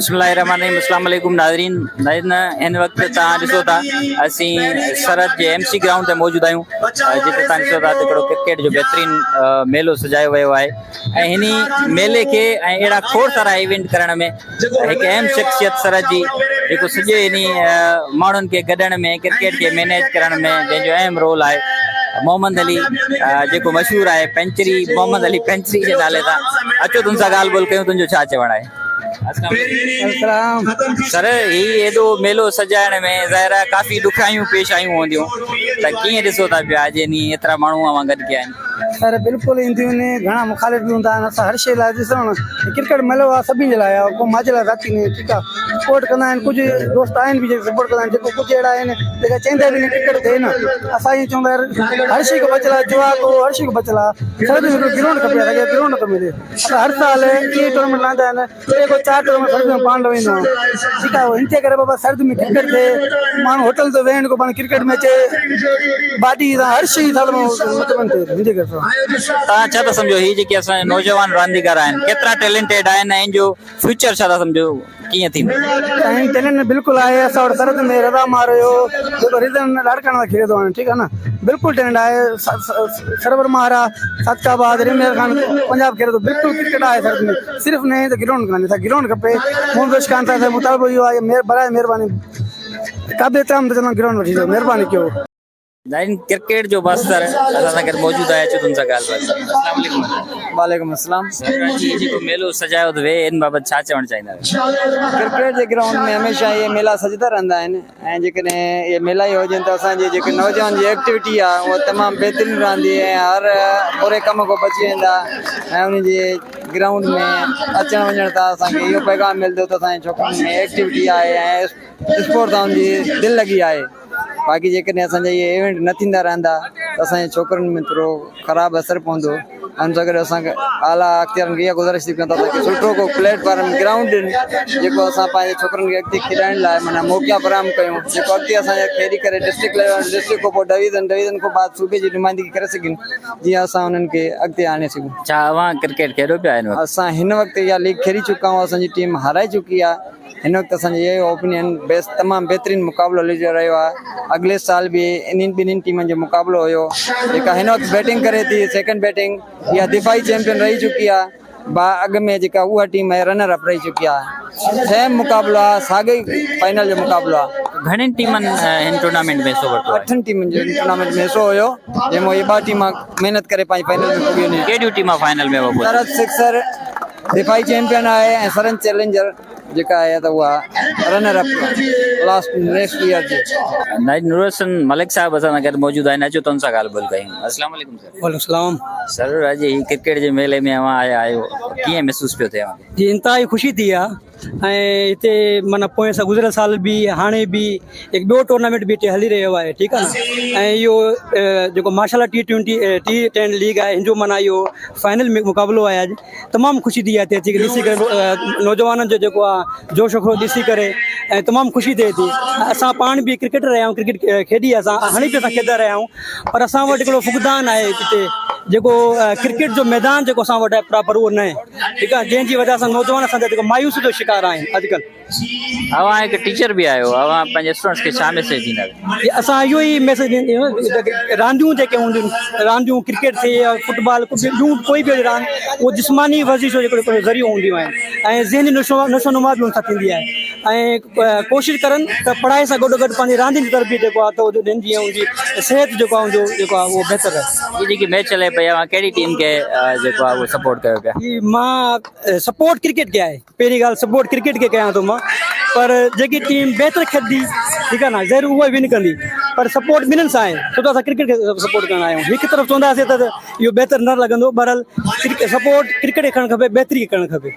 بسم الله الرحمن الرحيم اسلام عليڪم ناظرين ناظرين هن وقت توهان ڏسو ٿا اسين سرحد جي ايم سي گرائونڊ تي موجود آهيون جتي توهان ڏسو ٿا ته هڪڙو ڪرڪيٽ جو بهترين ميلو سجايو ويو آهي ۽ هن ميلي کي ۽ اهڙا کوڙ سارا ايونٽ ڪرڻ ۾ هڪ اهم شخصيت سرحد جي جيڪو سڄي هن ماڻهن کي گڏڻ ۾ ڪرڪيٽ کي مينيج ڪرڻ ۾ جنهن جو اهم رول آهي محمد علي جيڪو مشهور آهي پنچري محمد علي پنچري جي نالي سان اچو تن سان ڳالهه ٻولهه ڪيون تنهنجو ڇا چوڻ آهي السلام سر هي ايڏو ميلو سجائڻ ۾ ظاهر آهي ڪافي ڏکيائيون پيش آيون هونديون ته ڪيئن ڏسو ٿا پيا اڄ انهي ايترا ماڻهو اوهان گڏ ڪيا آهن. سر بلڪل اينديون آهن گهڻا مخالف به هوندا آهن اسان هر شي لاء ڏسو نه ڪرڪيٽ ميلو آهي سڀني جي لاء آهي ڪو ماجي لاء ذاتي نه ٺيڪ آهي سپورٽ ڪندا آهن ڪجهه دوست آهن به جيڪي سپورٽ ڪندا آهن جيڪو ڪجهه اهڙا آهن جيڪا چئيندا به نه ڪرڪيٽ ٿئي نه اسان ائين چوندا يار هر شي کان بچيل آهي جوا ڪو هر شي کان بچيل آهي سر گرائونڊ کپي اسان کي گرائونڊ نٿو ملي اسان هر سال اهي ٽورنامينٽ لاهيندا آهن ٽي کان چار ٽورنامينٽ سرد ۾ پاڻ لويندو آهيان ٺيڪ آهي هن جي ڪري بابا سرد ۾ ڪرڪيٽ ٿئي ماڻهو هوٽل تي ويهن ڪو پاڻ ڪرڪيٽ ۾ اچي باڊي سان هر شي سال مطمئن ٿئي هن جي ڪري توهان ڇا ٿا سمجهو هي جيڪي اسان جا نوجوان رانديگر آهن ڪيترا ٽيلنٽيڊ آهن ۽ ان جو فيوچر ڇا ٿا سمجهو ڪيئن ٿيندو؟ سائين ٽيلنٽ بلڪل آهي اسان وٽ سرحد ۾ رضا مار هيو جيڪو ريزن لاڙڪاڻا سان کيڏي ٿو هاڻي ٺيڪ آهي نه بلڪل ٽيلنٽ آهي سرور ماهر آهي صادق آباد رمير خان پنجاب کيڏي ٿو بلڪل ڪرڪيٽ آهي سرحد ۾ صرف نه ته گرائونڊ ڪانهي اسان گرائونڊ کپي محمد بخش خان صاحب مطالبو اهو آهي برائي مهرباني قابل احترام ته چوندم گرائونڊ وٺي ڏيو مهرباني ڪيو. ناظرين ڪرڪيٽ جو ماستر اسان سان گڏ موجود آهي اچو تن سان ڳالهه ٻولهه ڪريون السلام عليڪم وعليڪم السلام سر اڄ هي جيڪو ميلو سجايو ٿو وي ان بابت ڇا چوڻ چاهيندا آهيو ڪرڪيٽ جي گرائونڊ ۾ هميشه اهي ميلا سجدا رهندا آهن ۽ جيڪڏهن اهي ميلا ئي هجن ته اسان جي جيڪي نوجوان جي ايڪٽيوٽي آهي اها تمام بهترين رهندي ۽ هر بري ڪم کان بچي ويندا ۽ انهن جي گرائونڊ ۾ اچڻ وڃڻ تان اسان کي اهو پيغام ملندو ته اسان جي ڇوڪرن ۾ ايڪٽيوٽي آهي ۽ اسپورٽ سان انهن جي دل لڳي آهي باقي جيڪڏهن اسان جا اهي ايونٽ نه ٿيندا رهندا ته اسان جي ڇوڪرن ۾ ٿورو خراب اثر پوندو ان سان گڏ اسان کي اعليٰ اختيارن کي اها گذارش ٿي ڪيون ته اسان کي سٺو ڪو پليٽ فارم گرائونڊ ڏين جيڪو اسان پنهنجي ڇوڪرن کي اڳتي کيڏائڻ لاء معنيٰ موقعا فراهم ڪيون جيڪو اڳتي اسان جا کيڏي ڪري ڊسٽرڪٽ ليول ڊسٽرڪٽ کان پوء ڊويزن ڊويزن کان بعد صوبي جي نمائندگي ڪري سگهن جيئن اسان انهن کي اڳتي آڻي سگهون. ڇا اوهان ڪرڪيٽ کيڏو پيا هن وقت؟ اسان هن وقت اها ليگ کيڏي چڪا آهيون اسان جي ٽيم هارائي چڪي آهي هن وقت اسان جي اهو اوپينين بيس تمام بهترين مقابلو هلي رهيو آهي اڳلي سال به انهن ٻنهين ٽيمن جو مقابلو هيو جيڪا هن وقت بيٽنگ ڪري ٿي سيڪنڊ بيٽنگ اها دفاعي چيمپيئن رهي چڪي آهي با اڳ ۾ جيڪا اها ٽيم آهي رنر اپ رهي چڪي آهي سيم مقابلو آهي ساڳئي فائنل جو مقابلو آهي. گهڻين ٽيمن هن ٽورنامينٽ ۾ حصو ورتو آهي؟ اٺن ٽيمن جو هن ٽورنامينٽ ۾ حصو هيو جنهن مان اهي ٻه ٽيمان محنت ڪري پنهنجي فائنل ۾ پڳيون آهن. ڪهڙيون ٽيمان فائنل ۾ پهتيون؟ سرحد سڪسر دفاعي چيمپيئن آهي ۽ سرحد چئلينجر جيڪا آهي ته اها runner up last next year جي. نائب نور حسن ملڪ صاحب اسان سان گڏ موجود آهن اچو ته ان سان ڳالهه ٻولهه ڪيون السلام عليڪم سر. وعليڪم السلام. سر اڄ هي ڪرڪيٽ جي ميلي ۾ اوهان آيا آهيو ڪيئن محسوس پيو ٿئي اوهان کي؟ جي انتهائي خوشي ٿي آ ۽ هتي معنيٰ پوئين سال گذريل سال به هاڻي به هڪ ٻيو ٽورنامينٽ به هتي هلي رهيو آهي ٺيڪ آ نه ۽ اهو جيڪو ماشاء الله ٽي ٽوئنٽي ٽي ٽين ليگ آهي هن جو معنيٰ اهو فائنل مقابلو آهي اڄ تمام خوشي ٿي آهي هتي اچي ڏسي ڪري نوجوانن جو جيڪو آهي جوش و خروش ڏسي ڪري ۽ تمام خوشي ٿئي ٿي اسان پاڻ به ڪرڪيٽر رهيا آهيون ڪرڪيٽ کيڏي اسان هاڻي به اسان کيڏندا رهيا آهيون پر اسان وٽ هڪڙو فقدان آهي هتي جيڪو ڪرڪيٽ جو ميدان جيڪو اسان وٽ آهي پراپر اهو نه آهي ٺيڪ آهي جنهن جي وجه سان نوجوان اسان جا جيڪو مايوسي جو شڪار آهن اڄڪلهه. اوهان هڪ ٽيچر به آهيو اوهان پنهنجي اسٽوڊنٽس کي ڇا ميسيج ڏيندا؟ جي اسان اهو ئي ميسيج ڏينداسين رانديون جيڪي هونديون آهن رانديون ڪرڪيٽ ٿي يا فٽبال ٻيون ڪوئي به راند اهو جسماني ورزش جو هڪڙو ذريعو هونديون آهن ۽ ذهني نشو نشو نما به ان سان ٿيندي آهي ۽ ڪوشش ڪرن ته پڙهائي سان گڏو گڏ پنهنجي راندين جي تربيت جيڪو آهي توجه ڏين جيئن ان جي صحت جيڪو آهي ان جو جيڪو آهي اهو بهتر رهي. هي جيڪي ميچ هلي پئي اوهان ڪهڙي ٽيم کي جيڪو آهي اهو سپورٽ ڪيو پيا؟ جي مان سپورٽ ڪرڪيٽ کي آهي. پهرين ڳالهه سپورٽ ڪرڪيٽ کي ڪيان ٿو مان پر جيڪي ٽيم بهتر کيڏندي ٺيڪ آهي نه ظاهر اها ون ڪندي پر سپورٽ ٻنهن سان آهي ڇو ته اسان ڪرڪيٽ کي سپورٽ ڪندا آهيون هڪ طرف چونداسين ته اهو بهتر نه لڳندو بهرحال سپورٽ ڪرڪيٽ کي ڪرڻ کپي بهتري کي ڪرڻ کپي.